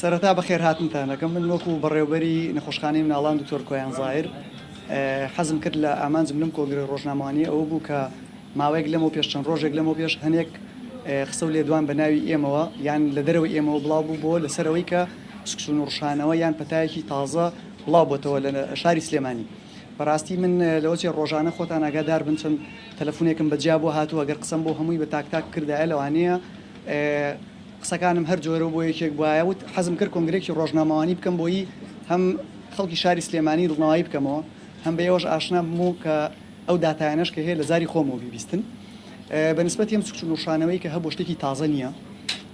سەرەتا بەخێرهاتنتان ئەکەم. من وەکو بەڕێوبەری نەخۆشخانەی مناڵان دکتۆر کۆیان زاهیر حەزم کرد لە ئامانجم لەم کۆنگرەی ڕۆژنامەوانیە ئەوە بوو کە ماوەیەک لەمەو پێش چەند ڕۆژێک لەمەو پێش هەنێک قسە و لێدوان بە ناوی ئێمەوە یان لە دەرەوەی ئێمەوە بڵاو بوو بۆ لەسەر ئەوەی کە سکچوون و ڕشانەوە یان پەتایەکی تازە بڵاو بۆتەوە لە شاری سلێمانی. بەڕاستی من لەوەچێ ڕۆژانە خۆتان ئاگادار بن چەند تەلەفونێکم بە جیا بۆ هاتووە گەر قسەم بۆ هەمووی بە تاک تاک بکردایە لەوانەیە قسەکانم هەر جۆرە و بۆ یەکێک بوایە وت حەزم کرد کۆنگرەیەکی ڕۆژنامەوانی بکەم بۆیی هەم خەڵکی شاری سلێمانی دڵنەوایی بکەمەوە هەم بە ئێوەش ئاشنا بم و کە ئەو داتایانەش کە هەیە لە زاری خۆمەوە بیبیستن. بە نسبەتی ئەم سکچوون و ڕشانەوەی کە هەبوو شتێکی تازە نییە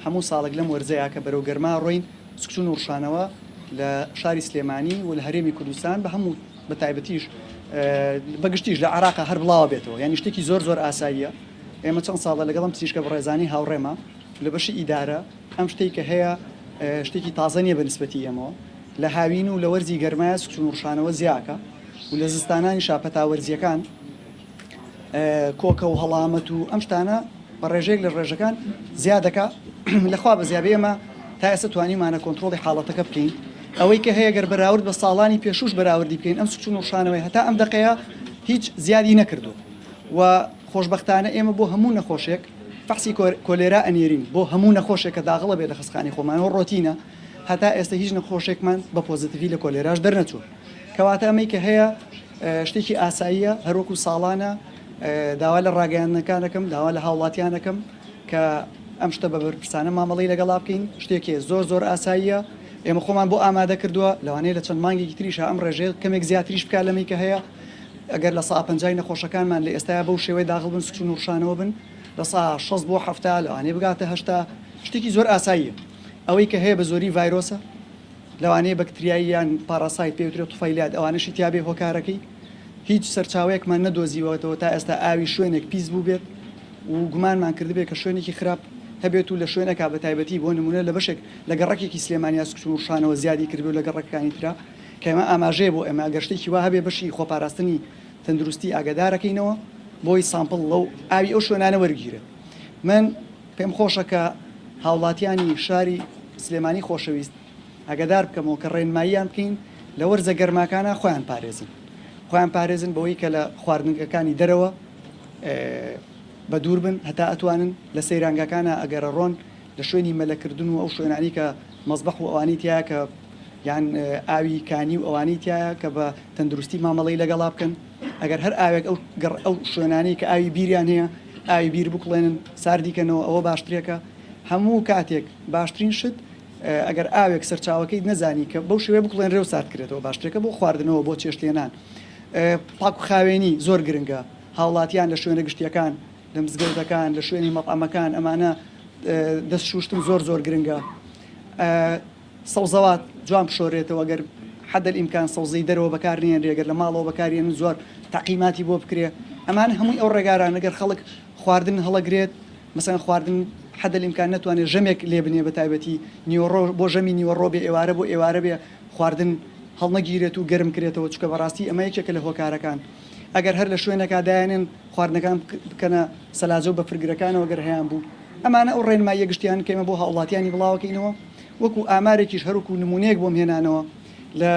هەموو ساڵێک لەم وەرزەیا کە بەرەو گەرما ڕۆین سکچوون و ڕشانەوە لە شاری سلێمانی و لە هەرێمی کوردستان بە هەموو بە تایبەتیش بە گشتیش لە عێراقا هەر بڵاوە بێتەوە یانی شتێکی زۆر زۆر ئاساییە ئێمە چەند ساڵە لەگەڵ ئەم پزیشکە بەڕێزانەی هاوڕێمە لە بەشی ئیدارە ئەم شتەی کە هەیە شتێکی تازە نییە بە نسبەتی ئێمەوە لە هاوین و لە وەرزی گەرمایە سکچوون و ڕشانەوە زیاکە و لە زستانانیشا پەتا وەرزییەکان کۆکە و هەڵامەت و ئەم شتانە بە ڕێژەیەک لە ڕێژەکان زیاد دەکا لەخوا بەزیابێ ئێمە تا ئێستا توانیومانە کۆنترۆڵی حاڵەتەکە بکەین ئەوەی کە هەیە گەر بەراورد بە ساڵانی پێشوش بەراوردی بکەین ئەم سکچون و ڕشانەوەی هەتا ئەم دەقەیە هیچ زیادی نەکردو و خۆشبەختانە ئێمە بۆ هەموو نەخۆشێک فەحسی کۆلێرا ئەنێرین بۆ هەموو نەخۆشێک کە داغڵە بێ لە خەستخانەی خۆمانەوە ڕۆتینە هەتا ئێستا هیچ نەخۆشێکمان بە پۆزیتیڤی لە کۆلێراش دەرنەچووە کەواتە ئەمەی کە هەیە شتێکی ئاساییە هەروەکو ساڵانە داوا لە ڕاگەیاندنەکان ئەکەم داوا لە هاوڵاتیان ئەکەم کە ئەم شتە بە بەرپرسانە مامەڵەی لەگەڵا بکەین شتێکی زۆر زۆر ئاساییە ئێمە خۆمان بۆ ئامادە کردووە لەوانەیە لە چەند مانگێکی تریشا ئەم ڕێژەیە کەمێک زیاتریش بکات لەمەی کە هەیە ئەگەر 50% نەخۆشەکانمان لە ئێستایا بەو شێوەیە داخڵ بن سکچوون و ڕشانەوە بن 60% بۆ 70 لەوانەیە بگاتە 80 شتێکی زۆر ئاساییە ئەوەی کە هەیە بە زۆری ڤایرۆسە لەوانەیە بەکتریایی یان پاراسایت پێی وترێت طفیلیات ئەوانەشی تیابێ هۆکارەکەی هیچ سەرچاوەیەکمان نەدۆزیوەتەوە تا ئێستا ئاوی شوێنێک پیس بووبێت و گومانمان کردبێت کە شوێنێکی خراپ هەبێت و لە شوێنێکا بە تایبەتی بۆ نمونە لە بەشێک لە گەڕەکێکی سلێمانیا سکچون و ڕشانەوە زیادی کردبێ و لە گەڕەکەکانی ترا کە ئەمە ئاماژەیە بۆ ئێمە ئەگەر شتێکی وا هەبێ بەشی خۆپاراستنی تەندروستی ئاگادارەکەینەوە بۆی سامپڵ لەو ئاوی ئەو شوێنانە وەرگیرێت من پێم خۆشە کە هاوڵاتیانی شاری سلێمانی خۆشەویست ئاگادار بکەمەوە کە ڕێنماییان بکەین لە وەرزە گەرماکانا خۆیان پارێزن خۆیان پارێزن بەوەی کە لە خواردنگەکانی دەرەوە بە دوور بن هەتا ئەتوانن لە سەیرانگاکانە ئەگەر ئەڕۆن لە شوێنی مەلەکردن و ئەو شوێنانی کە مەزبەح و ئەوانەی تایە کە یان ئاوی کانی و ئەوانەی تایە کە بە تەندروستی مامەڵەی لەگەڵا بکەن ئەگەر هەر ئاوێک ئەو گەڕ ئەو شوێنانەی کە ئاوی بیریان هەیە ئاوی بیر بکوڵێنن ساردی کەنەوە ئەوە باشترێکە هەموو کاتێک باشترین شت ئەگەر ئاوێک سەرچاوەکەیت نەزانی کە بەو شێوەیە بکوڵێنرێ و سارد کرێتەوە باشترێکە بۆ خواردنەوە بۆ چێشتلێنان پاک و خاوێنی زۆر گرنگە هاوڵاتیان لە شوێنە گشتیەکان لە مزگەوتەکان لە شوێنی مەتعەمەکان ئەمانە دەست شوشتن زۆر زۆر گرنگە سەوزەوات جوان بشۆرێتەوە گەر حد الامکان سەوزەی دەرەوە بەکار نێنرێ گەر لە ماڵەوە بەکاریێنن زۆر تەعقیماتی بۆ بکرێ ئەمانە هەمووی ئەو ڕێگارانە گەر خەڵک خواردن هەڵەگرێت مەسەلەن خواردن حد الامکان نەتوانێت ژەمێک لێ بنێ بە تایبەتی نیوەڕۆ بۆ ژەمی نیوەڕۆ بێ ئێوارە بۆ ئێوارە بێ خواردن هەڵنەگیرێت و گەرم کرێتەوە چونکە بەڕاستی ئەمە یەکێکە لە هۆکارەکان ئەگەر هەر لە شوێنێکا دایانێن خواردنەکان بکەنە سەلاجە و بەفرگرەکانەوە گەر هەیان بوو ئەمانە ئەو ڕێنماییە گشتیانەن کە ئێمە بۆ هاوڵاتیانی بڵاوەکەینەوە وەکو ئامارێکیش هەروەکو نمونەیەک بۆم هێنانەوە لە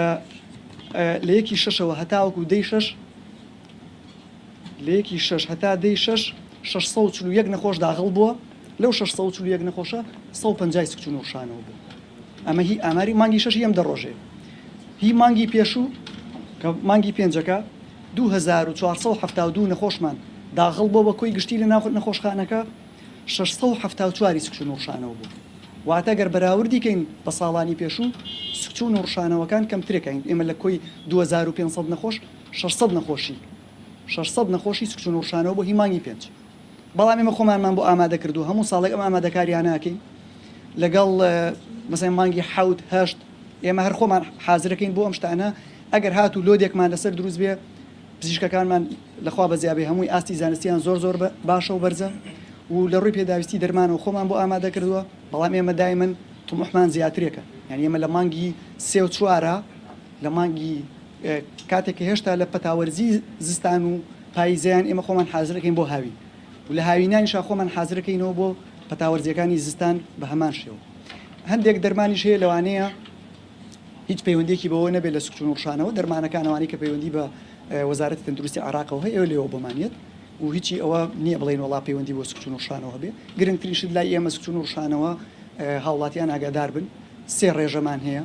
لە یەکی شەشەوە هەتاوەکو دەی شەش لە یەکی شەش هەتا دەی شەش 641 نەخۆش داغڵ بووە لەو 641 نەخۆشە 150 سکچون و ڕشانەوە بوو ئەمە هی ئاماری مانگی شەشی ئەم دە ڕۆژەیە هی مانگی پێشوو کە مانگی پێنجەکە 2472 نەخۆشمان داغڵ بۆ بە کۆی گشتی لە ناو نەخۆشخانەکە 674 ی سکچون و ڕشانەوە بوو واتە گەر بەراوردی کەین بە ساڵانی پێشوو سکچون و ڕشانەوەکان کەمترێکە ئێمە لە کۆی 2500 نەخۆش 600 نەخۆشی 600 نەخۆشی سکچون و ڕشانەوە بۆ هی مانگی پێنج بەڵام ئێمە خۆمانمان بۆ ئامادە کردووە هەموو ساڵێک ئەم ئامادەکاریانە ئەکەین لەگەڵ مەسەلەن مانگی حەوت هەشت ئێمە هەر خۆمان حازرەکەین بۆ ئەم شتانە ئەگەر هاتوو لۆدێکمان لەسەر دروست بێ پزیشکەکانمان لەخوا بەزیابێ هەمووی ئاستی زانستیان زۆر زۆر باشە و بەرزە و لە ڕووی پێداویستی دەرمانەوە خۆمان بۆ ئامادە کردووە بەڵام ئێمە دایمەن طموحمان زیاترێکە یعنی ئێمە لە مانگی سێ و چوارە لە مانگی کاتێک کە هێشتا لە پەتاوەرزی زستان و پاییزەیان ئێمە خۆمان حازرەکەین بۆ هاوین و لە هاوینانیشا خۆمان حازرەکەینەوە بۆ پەتاوەرزیەکانی زستان بە هەمان شێوە. هەندێک دەرمانیش هەیە لەوانەیە هیچ پەیوەندیەکی بەوە نەبێت لە سکچون و ڕشانەوە، دەرمانەکان ئەوانەی کە پەیوەندی بە وەزارەتی تەندروستی عێراقەوە هەیە لێوە بۆمان یەت و هیچی ئەوە نییە بڵێین وەڵا پەیوەندی بۆ سکچون و ڕشانەوە هەبێ. گرنگترین شت لای ئێمە سکچون و ڕشانەوە هاوڵاتیان ئاگادار بن سێ ڕێژەمان هەیە،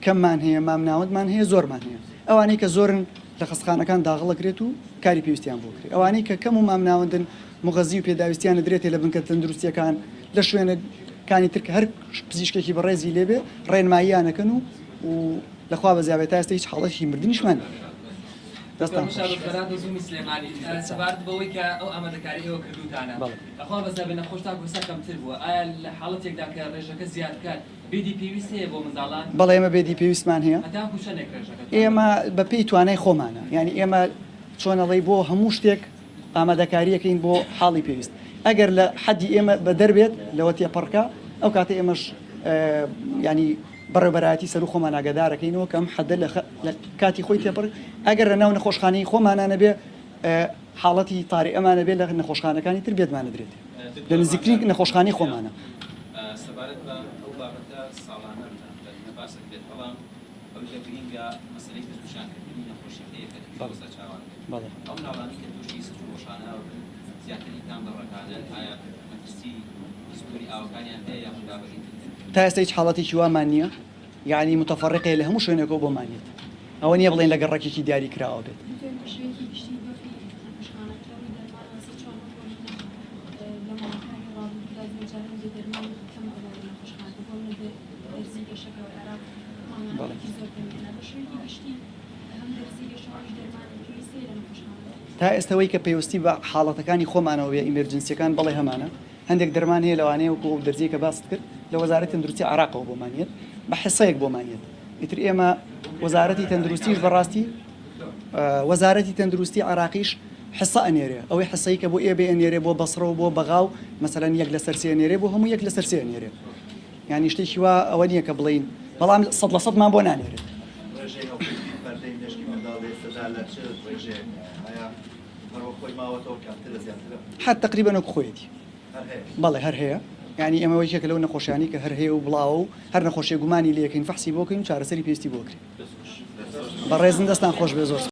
کەممان هەیە، مامناوەندمان هەیە، زۆرمان هەیە. ئەوانەی کە زۆرن لە خەستخانەکان داغڵ ئەکرێت و کاری پێویستیان بۆ کرێ. ئەوانەی کە کەم و مامناوەندن موغەزی و پێداویستیان ئەدرێتێ لە بنکە تەندروستیەکان لە شوێنە کانی تر کە هەر پزیشکێکی بەڕێزی لێ بێ ڕێنماییان ئەکەن و و لە خوا بەزیابێ تا ئێستا هیچ حاڵەتێکی مردنیشمان نیە. دەستتان دکتۆر خۆش. مشا بەرات و زوومی سلێمانی سەبارەت بەوەی کە ئەو ئامادەکاری ئێوە کردووتانە بەڵێ. لە خوا بەزیابێ نەخۆش تاکو ئێستا کەمتر بووە ئایا لە حاڵەتێکدا کە ڕێژەکە زیاد بکات bed ی پێویست هەیە بۆ منداڵان؟ بەڵێ ئێمە bed ی پێویستمان هەیە. هەتاکو چەندێک ڕێژەکە توانای؟ ئێمە بە پێی توانای خۆمانە یانی ئێمە چۆن ئەڵێی بۆ هەموو شتێک ئامادەکاریەکەین بۆ حاڵی پێویست ئەگەر لە حەدی ئێمە بەدەر بێت لەوە تێپەڕکا ئەو کاتە ئێمەش ینی بەڕێوبەرایەتی سەرو خۆمان ئاگادارەکەینەوە کە ئەم حەدە لە کاتی خۆی تێپەڕ ئەگەر لە ناو نەخۆشخانەی خۆمانە نەبێ حاڵەتی تاریئەمانە بێت لە نەخۆشخانەکانی تر بێتمانە درێت لە نزیکترین نەخۆشخانەی خۆمانە. سەبارەت بە ئەو بابەتە ساڵانە باس دەکرێت بەڵام ئەوەی کە گرینگە مەسەلەی دەستنیشانکردنی نەخۆشیەکەیە کە تووشی بەڵێ سەرچاوان بێت. بەڵێ. ئەو مناڵانەی کە تووشی سکچوون بن زیاتر ئی کام گەڕەکانەن؟ ئایا مەترسی پیسبوونی ئاوەکانیان هەیە یاخود بابەتی تر؟ تا ئێستا هیچ حاڵەتێکی وامان نییە یەعنی متەفەڕیقەیە لە هەموو شوێنێکەوە بۆمان یەت ئەوە نییە بڵێین لە گەڕەکێکی دیاری کراوە بێت. دکتۆر بە شێوەیەکی گشتی دۆخی نەخۆشخانەکە لە ڕووی دەرمانەوە ئێستا چۆنە؟ بۆ نموونە لە ماوەکانی ڕابردوودا زۆر جار هەندێک دەرمان کەم ئەبووە لە نەخۆشخانەکە بۆ نموونە دەرزی گەشەکە و عێراق بەڵێ. مانگانەیەکی زۆر کەمیانە بە شێوەیەکی گشتی هەم دەرزی گەشە و هەمیش دەرمان پێویست هەیە لە نەخۆشخانەدا؟ تا ئێستا ئەوەی کە پەیوەستی بە حاڵەتەکانی خۆمانەوە بێ emergency یەکان بەڵێ هەمانە هەندێک دەرمان هەیە لەوانەیە وەکو ئەو دەرزیەی کە باست کرد لە وەزارەتی تەندروستی عێراقەوە بۆمان یەت بە حسەیەک بۆمان یەت ئیتر ئێمە وەزارەتی تەندروستیش بەڕاستی وەزارەتی تەندروستی عێراقیش حسە ئەنێرێ ئەوەی حسەی کە بۆ ئێبێ ئەنێرێ بۆ بەسڕە و بۆ بەغا و مەسەلەن یەک لەسەر سێ ئەنێرێ بۆ هەموو یەک لەسەر سێ ئەنێرێ یانی شتێکی وا ئەوە نییە کە بڵێین بەڵام سەد لە سەدمان بۆ نانێرێت. ڕێژەی هەوکردنی پەردەی مێشکی منداڵ لە ئێستەدا لە چ ڕێژەیەکدایە؟ ئایا هەر وەک خۆی ماوەتەوە کەمترە زیاترە؟ هەر تەقریبەن وەک خۆیەتی. هەر هەیە؟ بەڵێ هەر هەیە یانی ئێمە یەکێکە لەو نەخۆشیانەی کە هەر هەیە و بڵاوە و هەر نەخۆشیە گومانی لێ ئەکەین فەحسی بۆ کەین و چارەسەری پێویستی بۆ کرێ. بەڕێزن دەستان خۆش بێ زۆر.